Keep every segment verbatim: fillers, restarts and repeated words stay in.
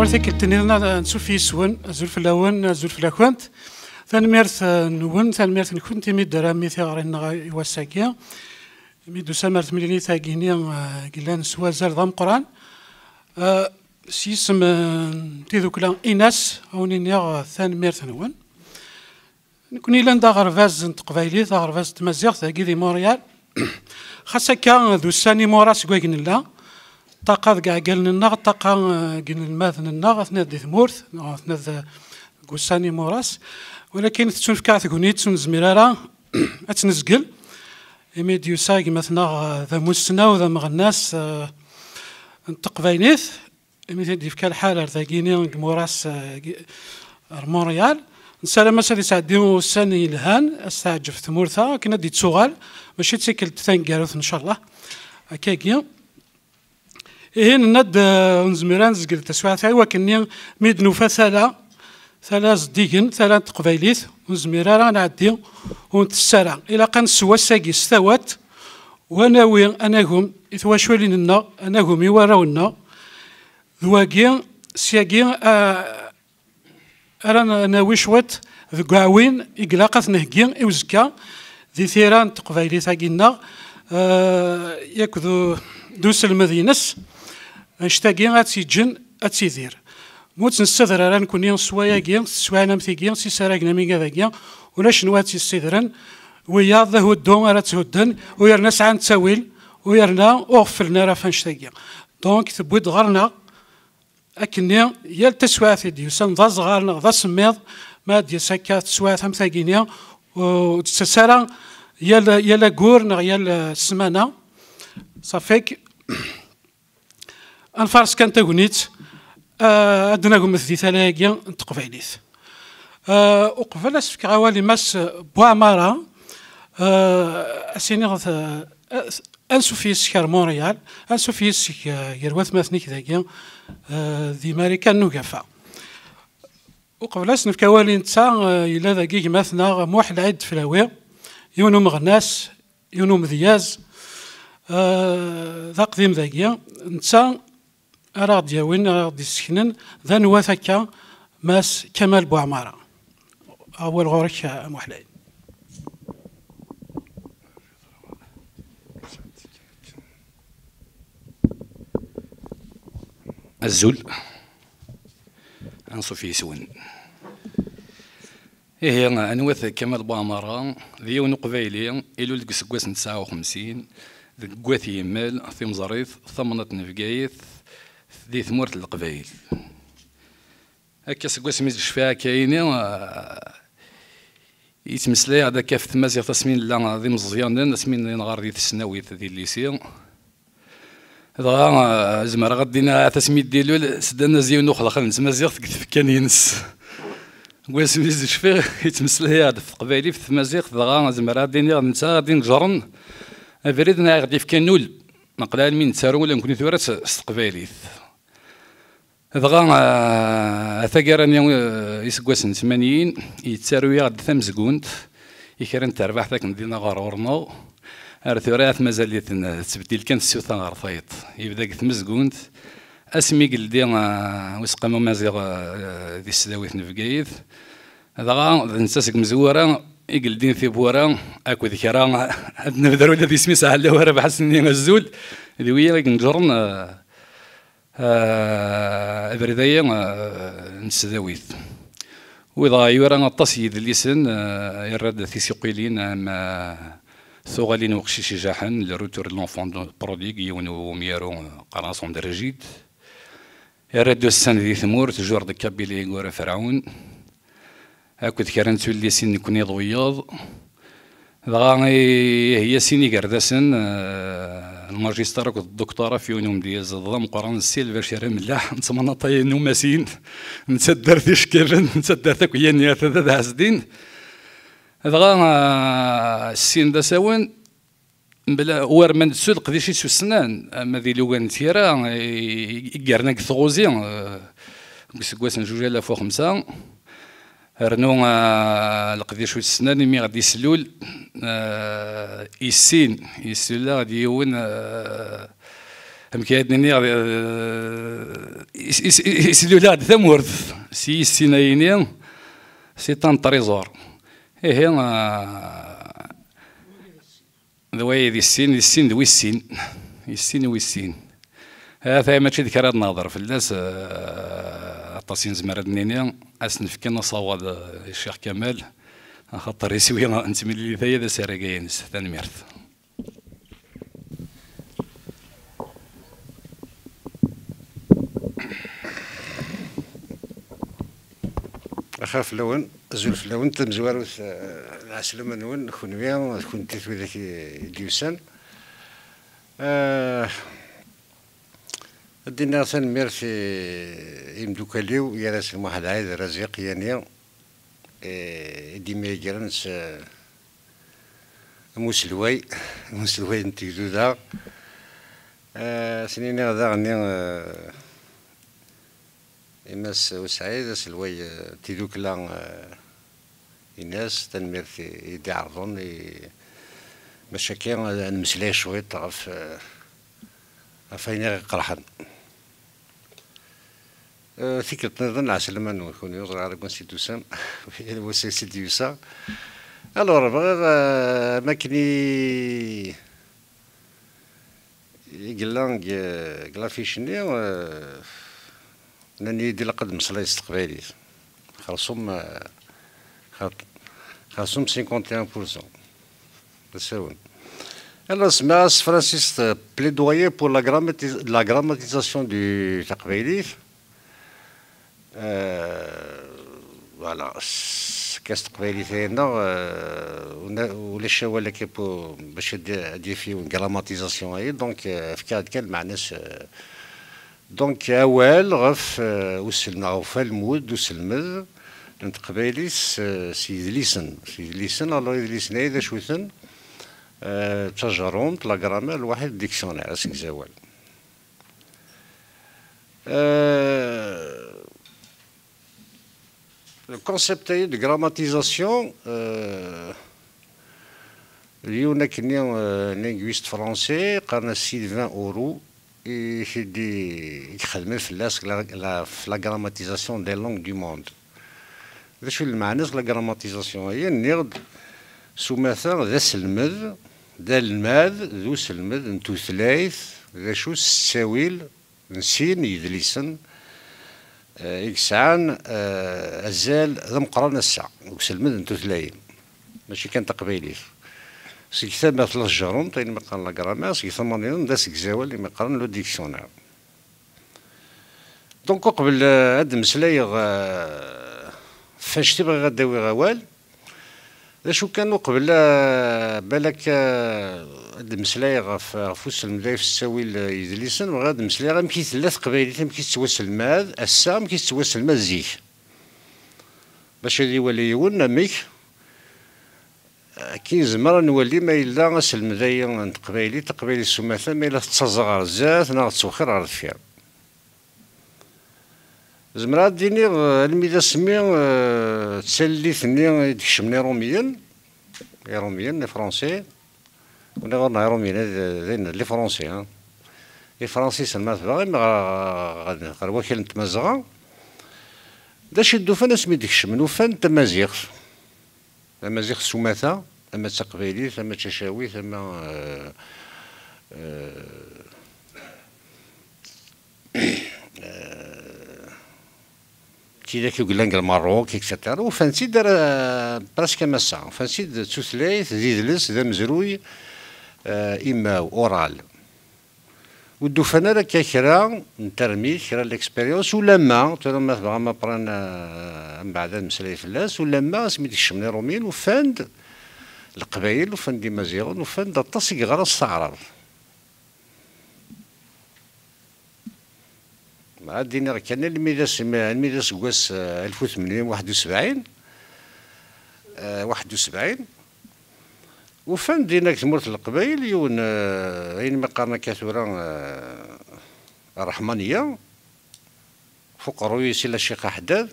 Tikkelt-nni, ansuf yes-wen, azul fell-awen, azul fell-akent. Tanemmirt-nwen, tanemmirt-nkent imi d-terram i tiɣri-nneɣ i wass-agi, imi d-tusam ar temlilit-agi-nni, eh, yellan s wazal d ameqqran. Eh, s yisem, eh, n tiddukla Inas, a wen-iniɣ, eh, tanemmirt-nwen. Nekni yellan d aɣerbaz n teqbaylit, aɣerbaz n tmaziɣt dagi di Montréal. Xas akka d ussan imuras deg wayeg nella, ṭṭaqa deg iɛeggalen-nneɣ, ṭṭaqa, eh, deg inelmaden-nneɣ, atna di tmurt, neɣ atna d-, deg ussan imuras. Walakin tettunefk-aɣ tegnit, ur nezmir ara ad tt-nezgel. Imi d-yusa gma-tneɣ, eh, d amussnaw, d ameɣnas, eh, n teqbaylit. Imi t-id-yefka lḥal ar dagini deg imuras, eh, ar Montréal. Nessaram-as ad yesɛeddi ussan yelhan, ad s-teɛǧeb tmurt-a, akken ad d-yettuɣal, mačči d tikkelt taneggarut, ncallah. Akkagi. Ihi, nenna-d, eh, ur nezmir ad nezgel taswiɛt-a, i wakken-nni mi d-nufa tala, tala zeddigen, tala n teqbaylit, ur nezmir ara ad nɛeddi, ur nettess ara. Ilaq ad nsew ass-agi s tawat, u ad nawi anagum i twaculin-nneɣ, anagum i warraw-nneɣ, d wagi, syagi, ah, ara n-, nawi cwiṭ deg uɛwin i ilaq ad t-nheggi i uzekka di tira n teqbaylit-agi-nneɣ, eh, yakk d u-, d uselmed-ines, annect-agi ad tt-yeǧǧen ad tidir. Ma ur tt-nessader ara nekni s wayagi, s teswiɛin am tigi, s yisaragen am igad-agi, ulac anwa ad tt-yessidren, wiyaḍ d ahuddu ara tt-hudden, u yerna sɛan ttawil, u yerna ur ɣefflen ara ɣef annect-agi. Donc, tewwi-d ɣer-neɣ akkenni, yal taswiɛt i d-yusan d aẓɣal neɣ d asemmiḍ, ma ad d-yas akka teswiɛt am tagini, ur d-tettas ara yal, yal aggur neɣ yal, eh, ssmana. Ṣafik, ad nfares kan tagnit, eh, ad d-nagmet di tala-agi n teqbaylit. Eh, uqbel ad s-fkeɣ awal i Mass Buɛmara, eh, ad s-iniɣ, eh, ansuf yes-k ar Montréal, ansuf yes-k, eh, gar watmaten-ik dagi, eh, di Marikan n Ugafa. Uqbel ad s-nefk awal i netta, eh, yella dagi gma-tneɣ Muḥ Lɛid Flawi, yiwen umeɣnas, yiwen umedyaz, eh, d aqdim dagi. Netta ara ɣ-d-yawin, ara ɣ-d-yesseknen d anwa-t akka Mass Kamal Buɛmara. Awal ɣur-k, a Muḥlay. Azul. Ansuf yes-wen. Ihi, anwa-t Kamal Buɛmara? D yiwen uqbayli, ilul deg useggas n tesɛa u xemsin, deg Wat Yimal, timeẓrit, tamnaḍt n Bgayet, di tmurt n Leqbayel. Akka, seg wasmi i d-yecfa akka-yini, ah, yettmeslay-aɣ-d akka ɣef tmaziɣt asmi nella d imeẓyanen, asmi nɣar di tesnawit, di lycée. Dɣa, ah, zemreɣ ad d-iniɣ ahat asmi d-ilul, sdan-as yiwen uxelxal n tmaziɣt deg tfekka-ines. Deg wasmi i d-cfiɣ, yettmeslay-aɣ-d ɣef teqbaylit, ɣef tmaziɣt, dɣa zemreɣ ad d-iniɣ d netta ara d-ineǧren abrid neɣ i ɣ-d-yefkan ul, aql-aɣ almi nettaru ula nekni tura s, s teqbaylit. Dɣa, ah, a taggara-nni, ah, iseggasen n tmanyin, yettaru-yaɣ-d tamezgunt i kra n terbaɛt akken dinna ɣer ɣur-neɣ. Ar tura ahat mazal-iten, ah, tettbeddil kan tsuta ɣer tayeḍ. Yebda deg tmezgunt, asmi i yeldi, ah, Useqqamu Amaziɣ, ah, di tesdawit n Bgayet. Dɣa d netta seg imezwura i yeldin tiwwura akked kra, ad nebder ula d isem-is Ɛellaw Rabaḥ ass-nni azul, d wiyaḍ i ineǧren, ah, ah, abrid-aya, ah, n tesdawit. Wid dɣa yura aṭas n yidlisen, ah, yerra-d tisiqilin am, ah, Tuɣalin n uqcic ijaḥen, Le Retour de l'enfant prodigue, yiwen n umyaru, ah, qqaren-as André Gide. Yerra-d ussan di tmurt, Jour de Kabylie Igura Ferɛun, akked kra n tullisin nekni d wiyaḍ. Dɣa iheyya sin igerdasen, eh, lmajistar akked dduktura f yiwen umedyaz d ameqqran, Ssi Lbacir Amellaḥ, n tmanaṭayin n Umasin, n taddart Icekkiben, n taddart akk Yanya, Tadad Ɛezdin. Dɣa, eh, ssin d asawen, mebla, war ma nettu leqdic-is ussnan, ama di lugan n tira, i, i, i yerna deg tɣuzi, eh, deg useggas n zuǧ alaf u xemsa, rnu, eh, leqdic ussnan imi ɣ-d-islul, eh, issin, islul-aɣ-d yiwen, eh, amek ara d-niniɣ, eh, is- is- is-, islula-d tamurt s yissin-ayini, c'est un trésor. Ihi, eh, d wayed issin, issin d wissin, issin wis sin. Ata mačči d kra ad nehder fell-as, eh, aṭas i nezmer ad d-nini, ad s-nefk kan aṣawad, eh, i Ccix Kamal, axaṭer iswi n temlilit-aya d asarag-ines. Tanemmirt. Axir fell-awen, azul fell-awen, tamezwarut, eh, lɛeslama-nwen, kunwi, d kuntit widak i, i d-yusan. Eh, ad d-iniɣ tanemmirt i, i imeddukal-iw, gar-asen Muḥend Ɛid, Raziq, Yani, eh, i d-imegren s, eh, am uselway, am uselway n tegduda. Eh, ad sen-iniɣ daɣen, eh, i Mass Usɛid, aselway, eh, n tidukla, eh, ines, tanemmirt i, i d-iɛerḍen, i, maca akka, ad nemmeslay cwiṭ ɣef, eh, ɣef wayen i ɣ-iqerḥen. Eh, tikkelt nniḍen, lɛeslama-nwen kunwi, ur ẓriɣ ara deg wansi d-tusam, wass i d-yusa. Alors, bɣiɣ, eh, am akken i, i yella deg, deg l'affiche-nni, eh, nnan-iyi-d ilaq ad mmeslay s teqbaylit. Xersum, eh, xer-, xersum cinquante et un pour cent. D asawen. Alors, semmaɣ-as Francis, euh, plaidoyer pour la grammati-, la grammatisation du taqbaylit. Euh, voilà, s-, kas teqbaylit-ayi-nneɣ, euh, ula-, ulac awal akka pour, bac ad, ad yaf yiwen grammatisation-ayi, donc, euh, fkiɣ-d kan lmeɛna-s, euh, Donc, awal ɣef, euh, uselmed, ɣef walmud d uselmed n teqbaylit s, s yidlisen. S yidlisen, alors idlisen-ayi d acu-ten? Euh, d tajerrumt, la grammaire, lwaḥid, dictionnaire, asegzawal. Euh, Le concept-ayi de grammatisation, euh, d yiwen akkenni, euh, linguiste français, qqaren-as Sylvain Auroux, i t-id-, i ixedmen fell-as la, la, f la grammatisation des langues du monde. D acu i lmeɛna-s la grammatisation-ayi? Nniɣ-d s umata d aselmed, d almad, d uselmed n tutlayt, d acu s ttawil n sin yidlisen, eh, i yesɛan, eh, azal d ameqqran ass-a deg uselmed n tutlayin, mačči kan taqbaylit. Seg tama tella tjerrumt, ayen mi qqaren la grammaire, seg tama nniḍen d asegzawal, imi qqaren le dictionnaire. Donc, uqbel, eh, ad d-mmeslayeɣ, eh, ɣef wannect i bɣiɣ ad d-awiɣ awal, d acu kan, uqbel, eh, balak, eh, ad d-mmeslayeɣ ɣef, ɣef uselmed-ayi s ttawil, eh, yidlisen, bɣiɣ ad d-mmeslayeɣ amek i tella teqbaylit, amek i tettwaselmad ass-a, amek i tettwaselmad zik. Bac ad iwali yiwen amek, eh, akken nezmer ad nwali ma yella aselmed-ayi n teqbaylit, taqbaylit s umata, ma yella tettaẓ ɣer zdat neɣ tettwexxir ɣer deffir. Zemreɣ ad d-iniɣ, eh, almi d asmi, eh, d tallit-nni i d-kecmen Iṛumiyen, Iṛumiyen, les Français, ur nniɣ ur neɣ Iṛumiyen, d, d, d les Français, hein. Ifransisen ma tebɣam, ɣer, ɣer, ɣer wakal n Tmazɣa, d acu i d-ufan asmi d-kecmen? Ufan-d tamaziɣt, tamaziɣt s umata, ama d taqbaylit, ama d tacawit, ama, eh, eh, eh, tidak i yellan deg Lmerruk, et cetera. Ufan-tt-id ara, presque am ass-a. Ufan-tt-id d tutlayt, d idles, d amezruy, eh, imaw, oral. Ur d-ufan ara akka kra n termit, kra n l'expérience, ulamma, tura ma tebɣam après, eh, mbeɛd ad nemmeslay fell-as, ulamma asmi d-kecmen Iṛumiyen, ufan-d Leqbayel, ufan-d Imaziɣen, ufan-d aṭas i yeɣra s taɛrabt. Ad d-iniɣ kan, almi d as-, almi d aseggas, eh, alef u tmenmeyya u waḥed u sebɛin, eh, waḥed u sebɛin, ufan-d dinna deg tmurt n Leqbayel yiwen, eh, ayen mi qqaren akka tura, eh, Ṛṛeḥmaniya, f uqerruy-is ila Ccix Aḥeddad,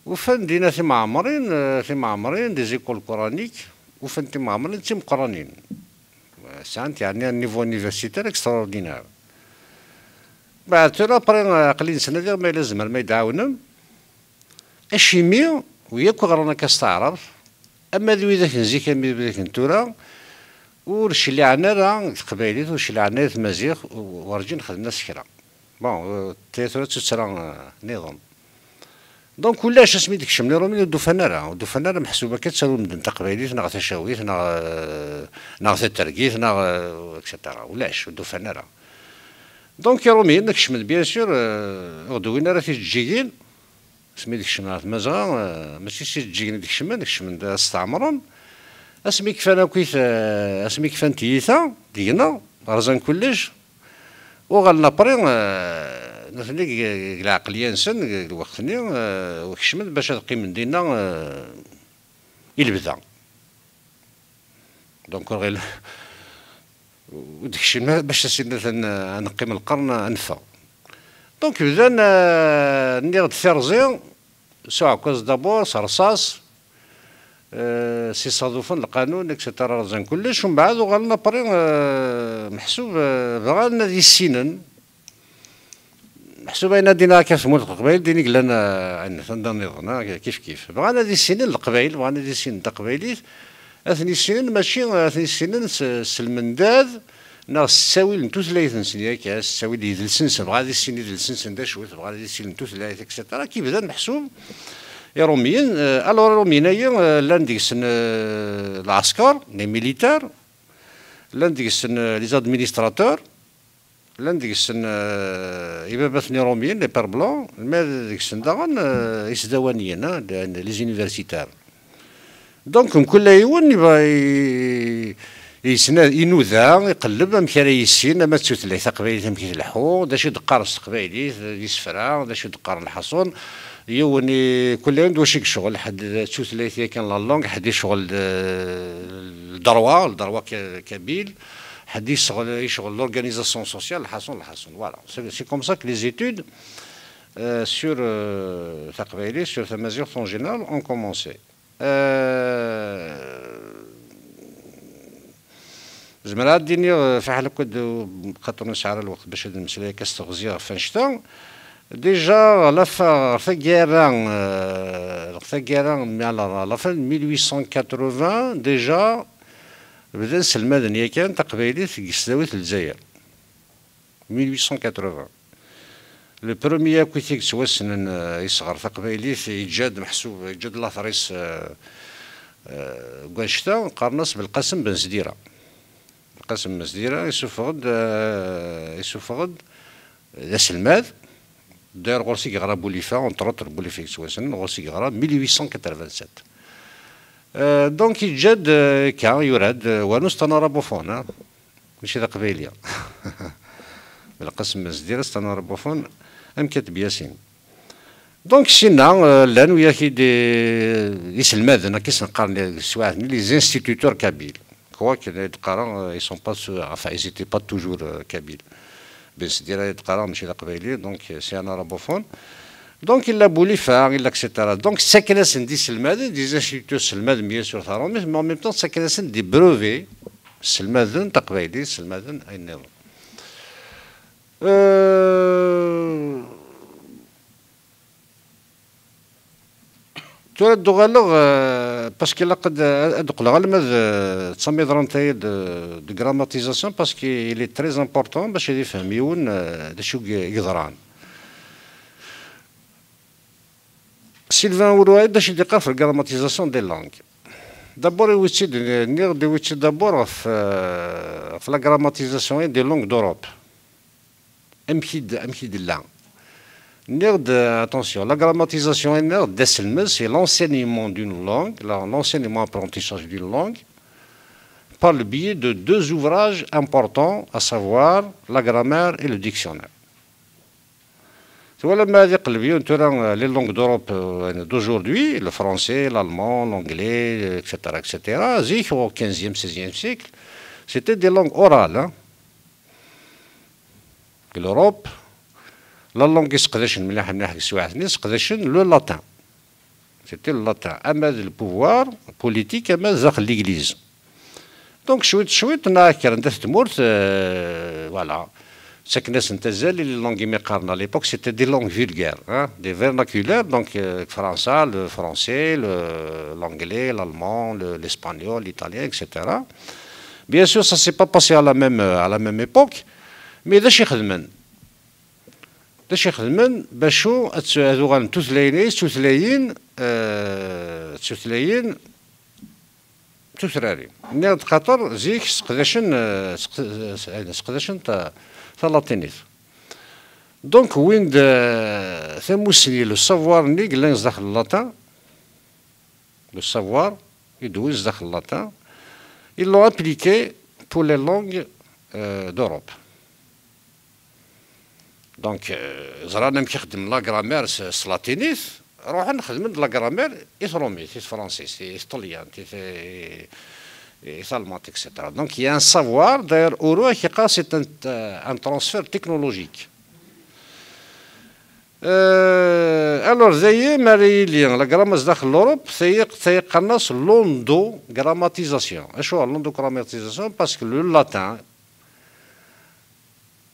ufan-d dinna timɛemrin, eh, timɛemrin, des écoles coraniques, ufan timɛemrin d timeqqranin. Sɛant, yeɛni, un niveau universitaire extraordinaire. Mbeɛd tura, après, aql-i nettnadiɣ ma yella tzemrem ad yi-d-tɛawnem. Acimi, wi akk iɣran akka s taɛrabt, ama d widak n zik, ama d widak n tura, ur cliɛen ara deg teqbaylit, ur cliɛen ara deg tmaziɣt, u-, werǧin xedmen-as kra. Bon, euh, tayri tura d tuttra, euh, niḍen. Donc, ulac asmi d-kecmen Iṛumyen, ur d-ufan ara, ur d-ufan ara meḥsub akka ttarun medden taqbaylit, neɣ tacawit, neɣ, euh, neɣ tatergit, neɣ, euh, et cetera. Ulac, ur d-ufan ara. Donc, Iṛumyen kecmen, bien sûr, euh, ur d-wwin ara tijeǧǧigin. Asmi d-kecmen ɣer Tmazɣa, euh, mačči s tijeǧǧigin i d-kecmen, kecmen-d ad steɛmren. Asmi kfan akkit, euh, asmi kfan tiyita, deg-neɣ, rẓan kullec, uɣalen après, euh, nutni deg, deg lɛeqliya-nsen, deg lweqt-nni, euh, kecmen-d bac ad qqimen dinna, euh, i lebda. Donc, ur ɣil-, ur d-kcim ara bac as-iniḍ ad n-, ad neqqim lqern, ad neffeɣ. Donc, bdan, euh, nniɣ-d tirẓi, s uɛekkaz d'abord, s rṣas, euh, s isaḍufen, lqanun, et cetera, rẓan kullec, umbeɛd uɣalen après, euh, meḥsub, euh, bɣan ad issinen, meḥsub ayen ad d-iniɣ akka ɣef tmurt n Leqbayel, din i yellan, eh, ayen anda nniḍen, ah, kif kif. Bɣan ad issinen Leqbayel, bɣan ad issinen taqbaylit, ad ten-issinen, mačči ad ten-issinen s, s lmendad, neɣ s ttawil n tutlayt-nsen, yak, s ttawil n yidles-nsen, bɣan ad issinen idles-nsen d acu-t, bɣan ad issinen tutlayt, et cetera. Ki bdan meḥsub Iṛumyen, eh, alors Iṛumyen-agi, eh, llan deg-sen, eh, lɛesker, les militaires, llan deg-sen, eh, les administrateurs, llan deg-sen, eh, ibabaten iṛumyen, les pères blancs, ma deg-sen daɣen, eh, isdawaniyen, hein, les, les universitaires. Donc, mkul yiwen iba-, i-, yesna-, inuda, iqelleb amek ara yissin, ama d tutlayt taqbaylit amek i tleḥḥu, d acu i d-qqaren s teqbaylit, d isefra, d acu i d-qqaren lḥaṣun. Yiwen i, kul yiwen d wacu i yecɣel, ḥedd d tutlayt yakan, la langue, ḥedd yecɣel d, le droit, le droit ka-, kabyle, ḥedd yecɣel, yecɣel l'organisation sociale, lḥaṣun, lḥaṣun. Voilà. C'est, c'est comme ça que les études, euh, sur, euh, taqbaylit, sur tamaziɣt en général, ont commencé. Euh, zemreɣ ad d-iniɣ, euh, fiḥel akk ad, xaṭer ur nesɛi ara lweqt bac ad nemmeslay akka s teɣzi ɣef annect-a. Déjà, ɣer la fin, ɣer taggara, euh, ɣer taggara, mi, à la, à la fin de mille huit cent quatre-vingts, déjà, bdan selmaden yakan taqbaylit deg tesdawit n Lezzayer. Mille huit cent quatre-vingts. Le premier akk i t-yettwassnen, euh, isɣer taqbaylit, yeǧǧa-d meḥsub, yeǧǧa-d later-is, euh, euh, deg wannect-a, qqaren-as Belqasem Ben Zdira. Belqasem Ben Zdira, isuffeɣ-d, euh, isuffeɣ-d d aselmad. D'ailleurs, ɣur-s i yeɣra Bulifa, entre autres, Bulifa yettwassnen, ɣur-s i yeɣra mille huit cent quatre-vingt-sept. Euh, donc, yeǧǧa-d, euh, ka, yura-d, euh, wanu c'est un arabophone, hein. Mačči d aqbayli. Belqasem Zdira, c'est un arabophone, am Kateb Yasin. Donc, sinna, euh, llan wiyak i d-, iselmaden, akka i sen-qqaren deg teswiɛt-nni, les instituteurs kabyles. Quoique, d-qqaren, euh, ils sont pas, enfin, ils étaient pas toujours, euh, kabyles. Ben Zdira, d-qqaren, mačči d aqbayli, donc, euh, c'est un arabophone. Donc, illa Bulifa, illa et cetera. Donc, ttaken-asen-d iselmaden, des instituteurs selmaden, bien sûr, taṛumit, mais en même temps, ttaken-asen-d des brevets selmaden taqbaylit, selmaden ayen nniḍen. Euh, tura ad d-uɣaleɣ, euh, parce que ilaq ad, ad d-qqleɣ alma d, d tamiḍrant-aya de, de grammatisation, parce qu'il est très important bac ad ifhem yiwen, euh, d acu i yeḍran. Sylvain Ourouaid, d acu i d-iqqar ɣef la grammatisation des langues? D'abord, iwi-tt-id, nniɣ-d iwi-tt-id d'abord ɣef, euh, ɣef la grammatisation des langues d'Europe. Amek i d-, amek i d-tella? Nniɣ-d, euh, attention, la grammatisation, nniɣ-d d aselmed, c'est l'enseignement d'une langue, la, l'enseignement apprentissage d'une langue, par le biais de deux ouvrages importants, à savoir la grammaire et le dictionnaire. Twalam ma ad iqleb yiwen tura, euh, les langues d'Europe, euh, d'aujourd'hui, le français, l'allemand, l'anglais, euh, et cetera, et cetera. Zik, au quinzième, seizième siècle, c'était des langues orales, hein. Deg l'Europe, la langue i seqdacen mliḥ mliḥ deg teswiɛt-nni, seqdacen le latin. C'était le latin. Ama d le pouvoir politique, ama d daxel l'église. Donc, cwiṭ cwiṭ, neɣ kkren-d at tmurt, euh, voilà. ttaken-asent azal i les langues imi qqaren à l'époque, c'était des langues vulgaires, hein, des vernaculaires, donc euh, Fransa, le français, le- l'anglais, l'allemand, le- l'espagnol, l'italien, et cetera. Bien sûr, ça s'est pas passé à la même, euh, à la même époque, mais d acu i xedmen? D acu i xedmen? Bacu ad t- ad uɣalen tutlayin-is, tutlayin, euh, tutlayin tutrarin. Nniɣ-d xaṭer zik sseqdacen, eh, sseq- eh, sseqdacen ta- talatinit. Donc, win-d eh, tamussni, le savoir-nni yellan zdaxel n latin, le savoir i d-wwin zdaxel n latin, ils l'ont appliqué pour les langues eh, d'Europe. Donc, euh, ẓran amek i xeddmen la grammaire s, s latinit, ruḥen xedmen la grammaire i trumit, i tefransist, i tṭelyant, i, t- i talmant, et cetera. Donc, il y a un savoir, d'ailleurs, Uru ak-yeqqar, c'est un, euh, un transfert technologique. Euh, alors, dayi, mi ara yili la grammaire zdaxel l'Europe, tayi, tayi qqaren-as l'ondo-grammatisation. Acuɣer l'ondo-grammatisation? Parce que le latin,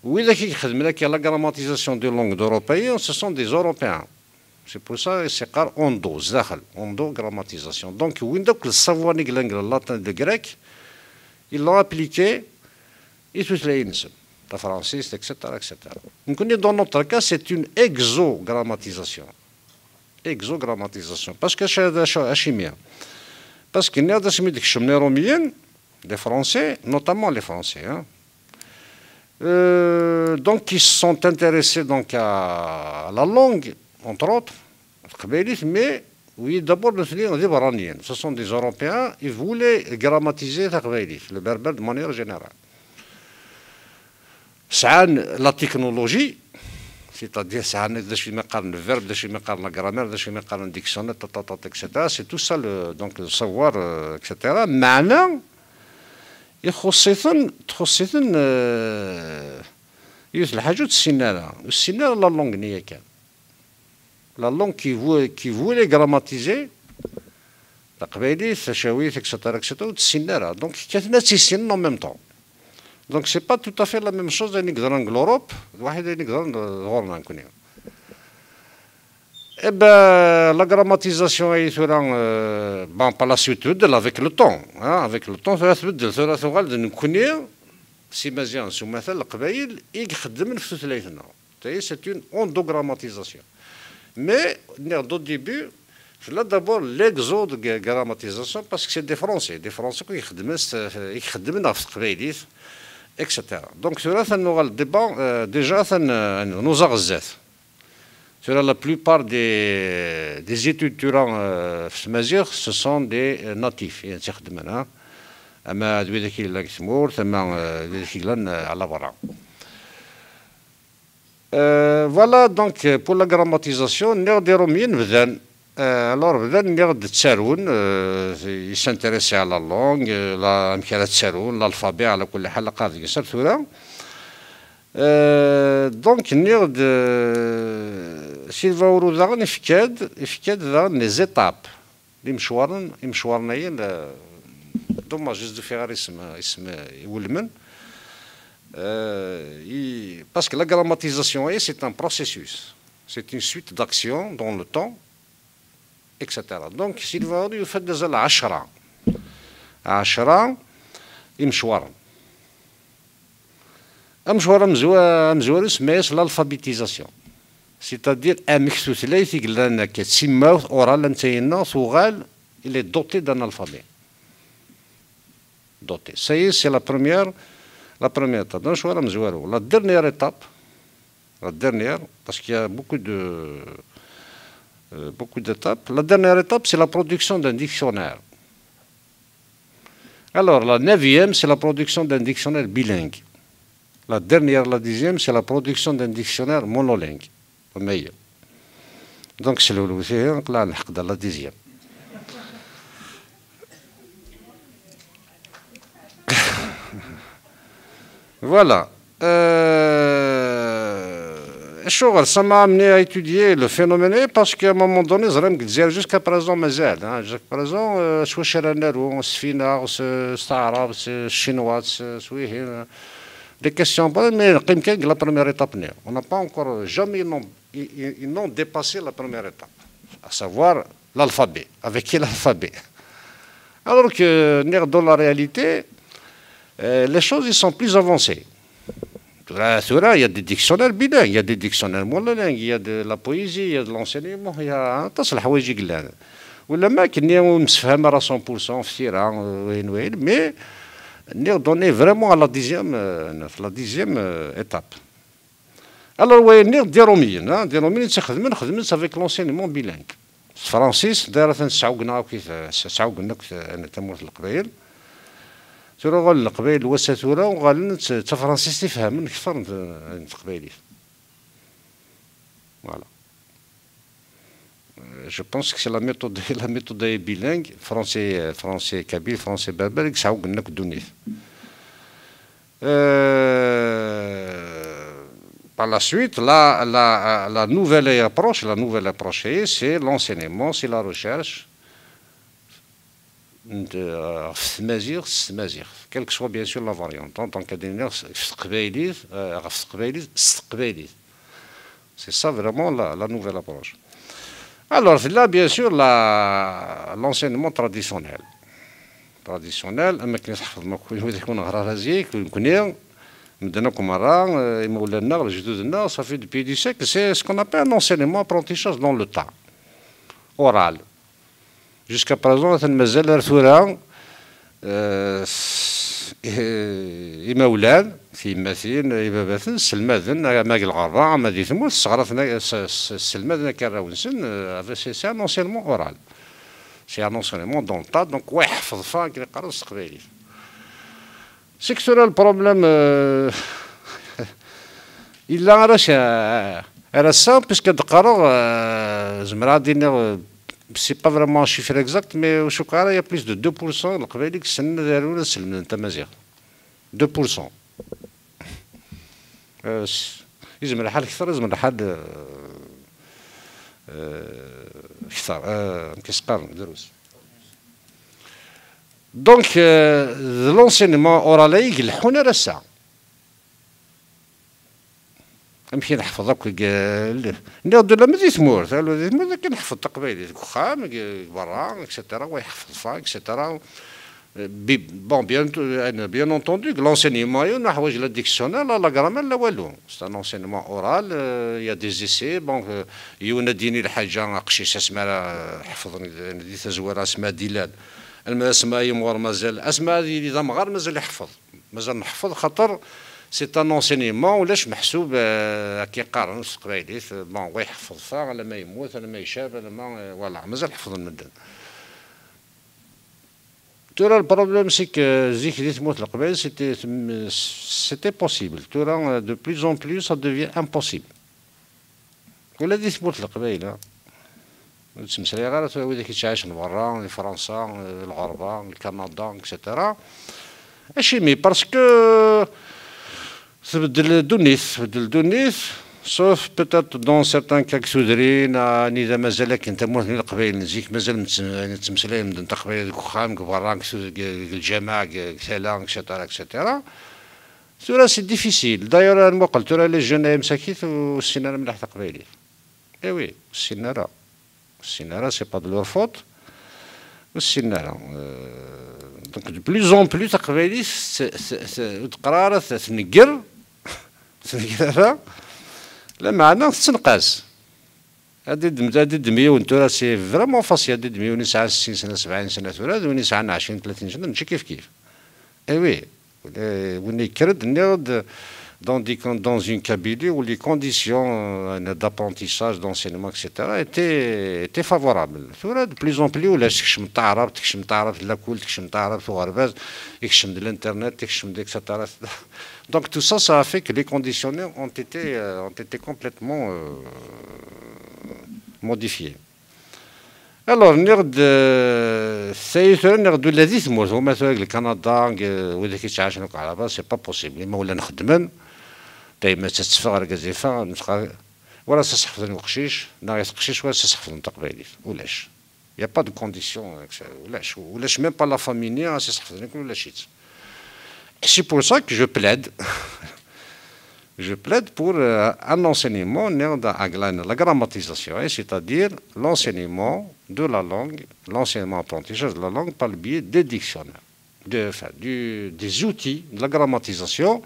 Widak i ixedmen akka la grammatisation des langues d'Europe, ce sont des Européens. C'est pour ça i s-yeqqar ondo, zdaxel, ondo-grammatisation. Donc, win d akk le savoir-nni yellan deg le latin, le grec, ils l'ont appliqué i tutlayin-nsen, tafransist, et cetera, et cetera. Nekkni, dans notre cas, c'est une exogrammatisation. Exogrammatisation. Parce que acu, acu, acimi? Parce que nniɣ-d asmi d-kecmen Irumiyen, les Français, notamment les Français, hein, euh, donc, qui se sont intéressés donc à la langue, entre autres, taqbaylit, mais oui, d'abord, nutni d iberraniyen. Ce sont des Européens, ils voulaient grammatiser taqbaylit, le berbère de manière générale. Sɛan la technologie, c'est-à-dire sɛan d acu i mi qqaren le verbe, d acu i mi qqaren la grammaire, d acu i mi qqaren dictionnaire, ta, ta, ta, ta, et cetera. C'est tout ça, le, donc, le savoir, euh, et cetera. Meɛna, ixuṣṣ-iten, txuṣṣ-iten, euh, yiwet lḥaǧa ur tt-ssinen ara. Ur ssinen ara la langue-nni yakan. La langue qui vou-, qui voulait grammatiser, taqbaylit, tacawit, et cetera, et cetera, ur tt-ssinen ara. Donc, kkaten ad tt-issinen en même temps. Donc, c'est pas tout à fait la même chose ayen i yeḍran deg l'Europe, d waḥid ayen i yeḍran d ɣur-neɣ nekkni. Eh ben, la grammatisation ay tura, euh, bon, par la suite, tbeddel avec le temps, hein, avec le temps, tura tbeddel, tura tuɣal d nekkni, s Imaziɣen, s umatal, Leqbayel, i ixeddmen ɣef tutlayt-nneɣ. Tayi, c'est une endogrammatisation. Mais, nniɣ-d au début, tella d'abord l'exogrammatisation, parce que c'est des Français, des Français qui ixeddmen s-, i ixeddmen ɣef teqbaylit, et cetera. Donc, tura, atan nuɣal débat, euh, déjà, atan, euh, nuẓa ɣer zdat. Tura, la plupart des, des études, tura, euh, ɣef tmaziɣt, ce sont des, euh, natifs, i tt-ixeddmen, hein. Ama d widak i yellan deg tmurt, ama, euh, d widak i yellan, euh, ala berra. Euh, voilà, donc, euh, pour la grammatisation, nniɣ-d Irumiyen bdan. Euh, alors, bdan, nniɣ-d ttarun, euh, ils s'intéressaient à la langue, euh, la, amek ara ttarun, l'alphabet, ɛla kulli ḥal, aqar deg-s ar tura. Euh, donc, nniɣ-d, euh, Sylvain Auroux daɣen ifka-d, ifka-d daɣen les étapes. Imecwaren, imecwaren-ayi, euh, dommage, ur s-d-ufiɣ ara isem, isem iwulmen. Euh, i, parce que la grammatisation, eh, c'est un processus. C'est une suite d'actions dans le temps, et cetera. Donc, Sylvain Auroux yufa-d azal ɛecra. Ɛecra imecwaren. Amecwar amezwa-, amezwaru semma-yas l'alphabétisation. C'est-à-dire amek tutlayt i yellan akka d timawt, oral, am tayinna, tuɣal, il est doté d'un alphabet. Doté. Ça y est, c'est la première, la première étape. Amecwar amezwaru. La dernière étape, la dernière, parce qu'il y a beaucoup de, euh, beaucoup d'étapes. La dernière étape, c'est la production d'un dictionnaire. Alors, la neuvième, c'est la production d'un dictionnaire bilingue. La dernière, la dixième, c'est la production d'un dictionnaire monolingue. Meilleur. Donc, c'est le, le, c'est, là, on est dans la dixième. Voilà. Euh, acuɣer, ça m'a amené à étudier le phénomène, parce qu'à un moment donné, ẓriɣ deg Lezzayer jusqu'à présent mazal, hein, jusqu'à présent, euh, s wacu ara naru, s fina, s, s taɛrabt, s, s ccinwa, s, s wihin, Les questions, mais la première étape, on n'a pas encore jamais, ils n'ont, ils n'ont dépassé la première étape, à savoir l'alphabet. Avec quel alphabet? Alors que dans la réalité, euh, les choses, ils sont plus avancées. Tura, il y a des dictionnaires bilingues, il y a des dictionnaires monolingues, il y a de la poésie, il y a de l'enseignement, il y a un tas n leḥwayeǧ i yellan. Wala ma akken ur nemsefham ara cent pour cent في التيران, euh, وين وين, mais on est vraiment à la dixième, euh, la dixième, euh, étape. Alors, wayen-nni d Iṛumyen, hein, d Iṛumyen i tt-ixedmen, xedmen-tt avec l'enseignement bilingue. S tefransist, d'ailleurs, atan sɛuggen akk, sɛuggen akk tamurt n Leqbayel. Tura uɣalen Leqbayel n wass-a tura, uɣalen d tafransist i fehmen kter n teqbaylit. Voilà. Euh, je pense que c'est la méthode, la méthode bilingue, français, euh, français kabyle, français berbère, i yesɛuggen akk ddunit. Euh, par la suite, la, la, la nouvelle approche, la nouvelle approche, c'est l'enseignement, c'est la recherche. N-, euh, ɣef tmaziɣt, s tmaziɣt, quelle que soit bien sûr la variante, hein, donc ad iniɣ s, ɣef teqbaylit, euh, ɣef teqbaylit, s teqbaylit. C'est ça vraiment la, la nouvelle approche. Alors, là, bien sûr, la, l'enseignement traditionnel. Traditionnel, am akken i tḥefḍem akk, wid akk neɣra ara zik, nekkni, medden akk merra, euh, imawlan-nneɣ, lejdud-nneɣ, ça fait depuis des siècles, c'est ce qu'on appelle l'enseignement apprentissage dans le temps, oral. Jusqu'à présent, atan mazal ar tura, euh, s-, eh, imawlan, tiyemmatin, ibabaten, sselmaden, ama deg lɣerba, ama di tmurt, sseɣraten, s-, s-, sselmaden akka arraw-nsen, euh, avec, c'est, c'est un enseignement oral. C'est un enseignement dans le tas, donc, wa iḥfeḍ fa, akken i qqaren s teqbaylit. C'est que tura le problème, euh, yella ar ass-, ar ass-a, puisque ad d-qqareɣ, euh, zemreɣ ad d-iniɣ, euh, c'est pas vraiment un chiffre exact, mais ur cukkeɣ ara, il y a plus de deux pour cent n Leqbayel i yessnen ad arun, ad slemden tamaziɣt. Deux pour cent. Euh, s-, yezmer lḥal kter, yezmer lḥal, euh, euh, kter, euh, amek i s-qqaren, drus. Donc, euh, d l'enseignement oral ay ileḥḥun ar ass-a. Amek i neḥfeḍ akk deg, nniɣ-d ula ma di tmurt, ula di tmurt akken neḥfeḍ taqbaylit deg uxxam, deg, deg berra, et cetera, wa iḥfeḍ fa, et cetera. Euh, bi-, bon, bien, euh, bien entendu, que l'enseignement, il y a la dictionnaire, la, la grammaire, la walu. C'est un enseignement oral, euh, il y a des essais, bon, euh, yiwen ad d-yini lḥaǧa, aqcic asmi ara, euh, ḥefḍen di tazwara, asmi ad d-ilal. Alma asmi yimɣur mazal, asmi ad yili d amɣar, mazal iḥfeḍ. Mazal neḥfeḍ, xaṭer c'est un enseignement, ulac meḥsub, euh, akka i qqaren s teqbaylit, euh, bon, wa iḥfeḍ fa, alamma yemmut, alamma icab, alamma, euh, voilà, mazal ḥefḍen medden. Tura, le problème, c'est que zik di tmurt n Leqbayel, c'était, c'était possible. Tura, euh, de plus en plus, ça devient impossible. Ula di tmurt n Leqbayel, ha? Ur ttmeslayeɣ ara tura widak yettɛicen berra, di Fransa, di Lɣerba, di Kanada, et cetera. Acimi? Parce que tbeddel ddunit, tbeddel ddunit, sauf peut-être dans certains cas deg tudrin, anida mazal akken tamurt n Leqbayel n zik, mazal nettmeslay medden taqbaylit deg uxxam, deg berra, deg tud-, deg, deg lǧameɛ, deg, deg tala, et cetera, et cetera. Tura, c'est difficile. D'ailleurs, ad nmuqel tura les jeunes ay msakit ur ssinen ara mliḥ taqbaylit. Eh oui, ur ssinen ara. Ur ssinen ara, c'est pas de leur faute. Ur ssinen ara. Euh, donc, de plus en plus, taqbaylit, t-, t-, t-, ur teqqar ara, t-, tnegger, tnegger ara, lameɛna tettenqas. Ad d-, ad d-ddem yiwen tura, c'est vraiment facile, ad d-ddem yiwen yesɛan sittin sna, sebɛin sna tura, d win yesɛan ɛecrin, tlatin sna, mačči kif kif. Eh oui, euh, win yekker-d, nniɣ-d, dans des con-, dans une Kabylie où les conditions, euh, d'apprentissage, d'enseignement, et cetera, étaient, étaient favorables. Tura, de plus en plus, ulac, tekcem taɛrabt, tekcem taɛrabt lakul, tekcem taɛrabt uɣerbaz, yekcem-d l'internet, yekcem-d, et cetera. Donc tout ça, ça a fait que les conditions ont été, euh, ont été complètement, euh, modifiées. Alors, nniɣ-d, euh, tayi tura, nniɣ-d ula di tmurt, uma tura deg Kanada, deg, euh, widak yettɛicen akk Ɛaraben, c'est pas possible. Imawlan xeddmen, tayemmat ad teffeɣ, argaz yeffeɣ, nesqa-, wala s as-ḥefḍen i uqcic, neɣ i teqcict, wala s as-ḥefḍen taqbaylit. Ulac. Il y a pas de condition, euh, que ça, ulac, ulac même pas la famille, ni as-ḥefḍen, ulac-itt. C'est pour ça que je plaide. Je plaide pour euh, un enseignement, la grammatisation, hein, c'est-à-dire l'enseignement de la langue, l'enseignement apprentissage de la langue par le biais des dictionnaires, de, enfin, du, des outils de la grammatisation,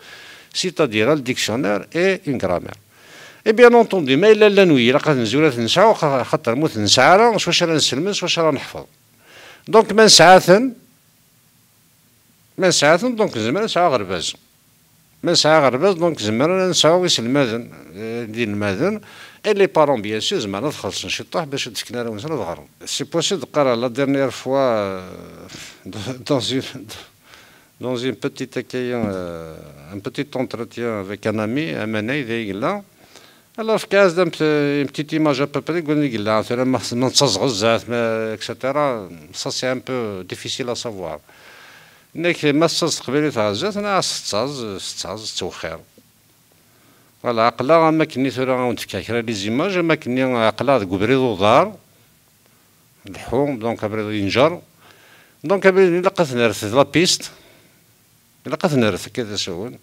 c'est-à-dire un dictionnaire et une grammaire. Et bien entendu, ma yella llan wiyi, ilaq ad nzur ad t-nesɛu, xa-, xaṭer ma ur t-nesɛi ara, s wacu ara nselmed, s wacu ara neḥfeḍ. Donc, ma nesɛa-ten, ma nesɛa-ten, donc, nezmer ad nesɛu aɣerbaz. Ma nesɛa aɣerbaz, donc, zemren ad nesɛu iselmaden, euh, d inelmaden, et les parents, bien sûr, zemren ad xellṣen ciṭṭaḥ bac ad d-fken arraw-nsen ad ɣren. C'est possible, qqareɣ, la dernière fois, euh, dans une, dans une petite accueil, euh, un petit entretien avec un ami, amanay d ay yella. Alors, fkiɣ-as-d un pe-, une petite image à peu près, gulli yella, tura ma, ma nettaẓ ɣer zdat, ma, et cetera. Ça, c'est un peu difficile à savoir. Nekk, ma tettaẓ teqbaylit ɣer zdat, neɣ tettaẓ, tettaẓ, tettwexxir. Voilà, aql-aɣ am akken tura ad wen-d-fkeɣ kra les images, am akken aql-aɣ deg ubrid uḍar, leḥḥu, donc abrid yenǧer. Donc abrid ilaq ad t-nerret d la piste, ilaq ad t-nerret akka d asawen.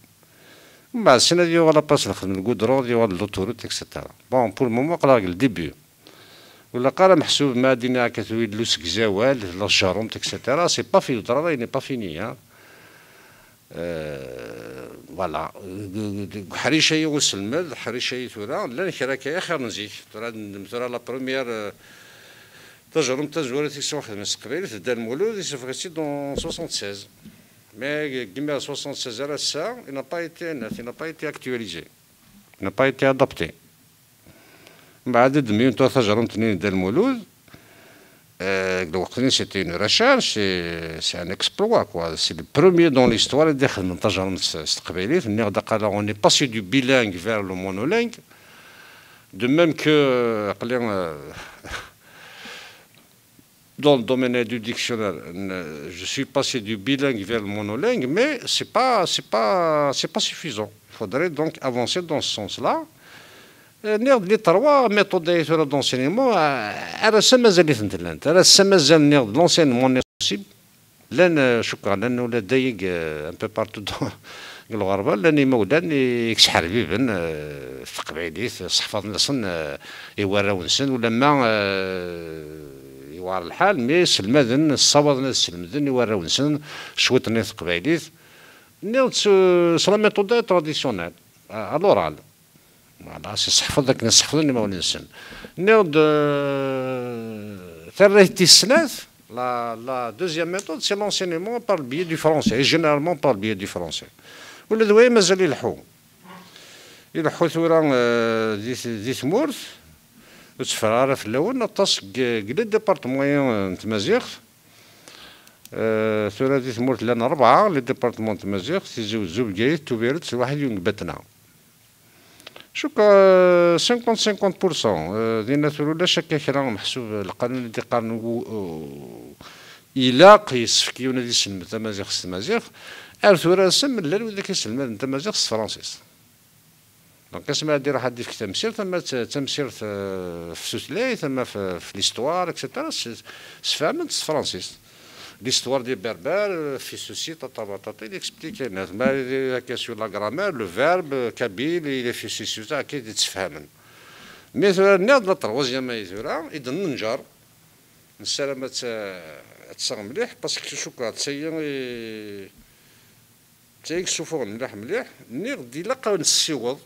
Mbeɛd sin ad yuɣal apas nexdem lgudron, ad yuɣal l'autoroute, et cetera. Bon, pour le moment aql-aɣ deg le début. Ur ilaq ara meḥsub ma ad d-iniɣ akka tura yella usegzawal, la tjerrumt, et cetera. C'est pas fini, le travail n'est pas fini, hein. Euh, voilà. Deg uḥric-agi uselmed, ḥric-agi tura, llan kra akka i xir n zik. Tura, tura la première, euh, tajerrumt tazwara i s-xedmen s teqbaylit, Dda Lmulud, isuffeɣ-itt-id en soixante-seize. Mais deg imir soixante-seize ar ass-a, il n'a pas été, il n'a pas été actualisé. Il n'a pas été adapté. Mbeɛd i d-myun tura tajerrumt-nni n Dda Lmulud, euh, deg lweqt-nni, c'était une recherche, c'est, c'est un exploit, quoi. C'est le premier dans l'histoire i d-ixedmen tajerrumt s, s teqbaylit. Nniɣ-d aql-aɣ, on est passé du bilingue vers le monolingue. De même que, euh, aql-i, euh, dans le domaine du dictionnaire, ne, je suis passé du bilingue vers le monolingue, mais c'est pas, c'est pas, c'est pas suffisant. Il faudrait donc avancer dans ce sens-là. Euh, nniɣ-d les trois méthodes ay tura d'enseignement, euh, ar ass-a mazal-itent llant. Ar ass-a mazal, nniɣ-d, l'enseignement n'est possible. Llan, euh, cukkeɣ, llan ula d ayagi, euh, un peu partout dans, deg lɣerba, llan imawlan i yesḥerbiben, euh, s teqbaylit, sseḥfaḍen-asen, euh, i warraw-nsen, ulamma, euh, yewɛer lḥal, mi selmaden, ssawaḍen ad sselmden i warraw-nsen cwiṭ-nni teqbaylit. Nniɣ-d s, s la méthode traditionnelle, à, à l'oral. Voilà, s sseḥfeḍ akken i sseḥfḍen imawlan-nsen. Nniɣ-d, euh, tarrayt tis snat, la, la deuxième méthode, c'est l'enseignement par le biais du français, et généralement par le biais du français. Ula d waya mazal ileḥḥu. Ileḥḥu tura, euh, di, di tmurt, ur tteffreɣ ara fell-awen, aṭas deg, deg les départements, euh, n tmaziɣt. Euh, tura di tmurt llan rebɛa les départements n tmaziɣt, Tizi Wezzu, Bgayet, Tubiret, d waḥed yiwen deg Batna. Cukkeɣ, euh, cinquante cinquante pour cent, euh, dinna tura ulac akka kra meḥsub lqanun i d-iqqaren u-, u-, ilaq, yessefk yiwen ad yesselmed tamaziɣt s tmaziɣt. Ar tura ass-a, llan widak iselmaden tamaziɣt s tefransist. Donc, asmi ad iruḥ ad d-ifk tamsirt, ama d tamsirt, euh, f tutlayt, ama f, f l'histoire, et cetera, s-, sfehmen-t s tefransist. L'histoire des Berbères, euh, fait ceci, tata patata, il explique, ma, ma, sur la grammaire, le verbe, euh, kabyle, il est fait ceci, ça, akka i d-ttefhamen. Mais tura, nniɣ-d la troisième ay tura, i d-nenǧer, nessaram ad tt-, ad tt-seɣ mliḥ, parce que cukkeɣ d tayi i, d tayi i yessufuɣen mliḥ mliḥ, nniɣ-d ilaq ad nessiweḍ,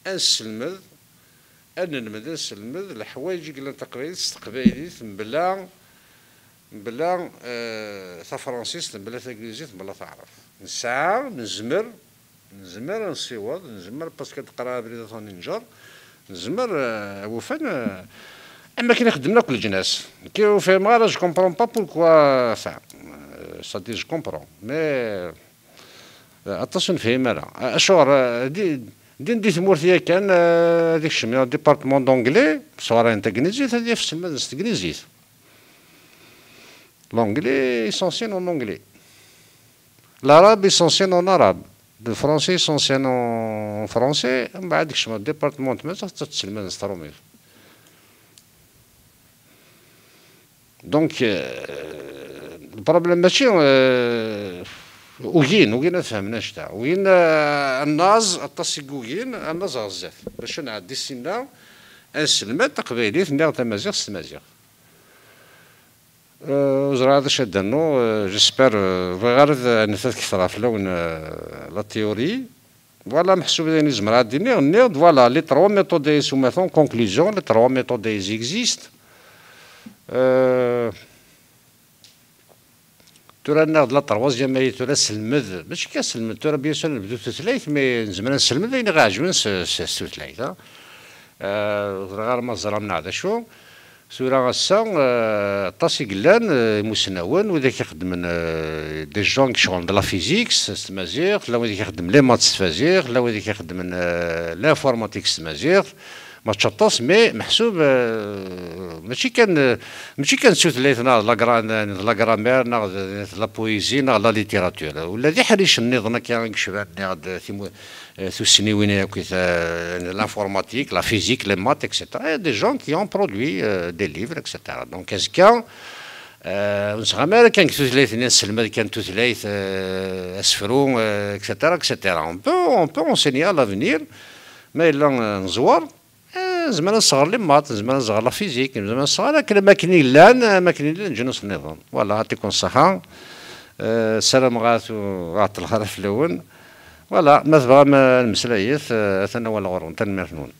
ad nesselmed, ad nelmed, ad nesselmed leḥwayeǧ i yellan taqbaylit s teqbaylit, mebla, mebla, eh, tafransist, mebla taglizit, mebla taɛrabt. Nesɛa, nezmer, nezmer ad nessiweḍ, nezmer, parce que ad d-qqreɣ abrid ad t-nenǧer, nezmer, eh, awufan, eh, am akken i xeddmen akk leǧnas. Nekki ur fhimeɣ ara, je comprends pas pourquoi, enfin, eh, c'est-à-dire, je comprends, mais, eh, aṭas ur nefhim ara. Eh, acuɣer, eh, di, din di tmurt yakan, eh, ad ikcem département d'anglais, sɣur ayen tagnizit, ad yaf sselmaden s tegnizit. L'anglais, il s'enseigne en anglais. L'arabe, il s'enseigne en arabe. Le français, il s'enseigne en français. Mbeɛd kecmeɣ département n tmaziɣt, ad tt-sselmaden s trumit. Donc, euh, le problème, mačči, euh, Ugin, ugin ad fehmen annect-a. Ugin, eh, annaẓ, aṭas i yugin, annaẓ ɣer zdat. Bac ad nɛeddi sinna, ad nesselmed taqbaylit, nniɣ tamaziɣt s tmaziɣt. Eh, ur ẓriɣ ara d acu ad d-rnuɣ, eh, j'espère, eh, bɣiɣ ara ad, ad nefk kter ɣef lawen, eh, la théorie. Voilà, meḥsub d ayen i zemreɣ ad d-iniɣ, nniɣ-d, voilà, les trois méthodes, en conclusion, les trois méthodes existent. Euh, tura nniɣ-d la troisième ay tura selmed, mačči kan selmed, tura bien sûr nebdu tutlayt, mais nezmer ad nesselmed ayen i ɣ-iɛeǧben s, s, s tutlayt, ha. Euh, ur ẓriɣ ara ma teẓram neɣ d acu. Tura ass-a, eh, aṭas i yellan, eh, imusnawen, wid i ixeddmen, eh, des gens qui ccɣlen de la physique s s tmaziɣt, llan wid i ixeddmen les maths s tmaziɣt, llan wid i ixeddmen, eh, l'informatique s tmaziɣt, mačči aṭas, mais meḥsub, eh, mačči kan, eh, mačči kan d tutlayt neɣ d la gra-, d la grammaire neɣ d, d la poésie neɣ la littérature. Ula d iḥricen nniḍen akka i yecban, nniɣ-d, timu-, euh, tussniwin akk, euh, l'informatique, la physique, les maths, et cetera. Il y a des gens qui ont produit, euh, des livres, et cetera. Donc, est-ce que, euh, ur nesɣam ara kan deg tutlayt-nni, nesselmad kan tutlayt, euh, asefru, euh, et cetera, et cetera. On peut, on peut enseigner à l'avenir, ma yella, euh, neẓwer, eh, nezmer ad nesɣer les maths, nezmer ad nesɣer la physique, nezmer ad nesɣer akken am akken i llan, am akken i llan leǧnas nniḍen. Voilà, yɛṭikum ṣṣeḥḥa. Eh, ssarameɣ ad ɛeṭṭleɣ ara fell-awen. Voilà, ma tebɣam, eh, ad nemmeslayet, eh, atan awal ɣur-wen. Tanemmirt-nwen.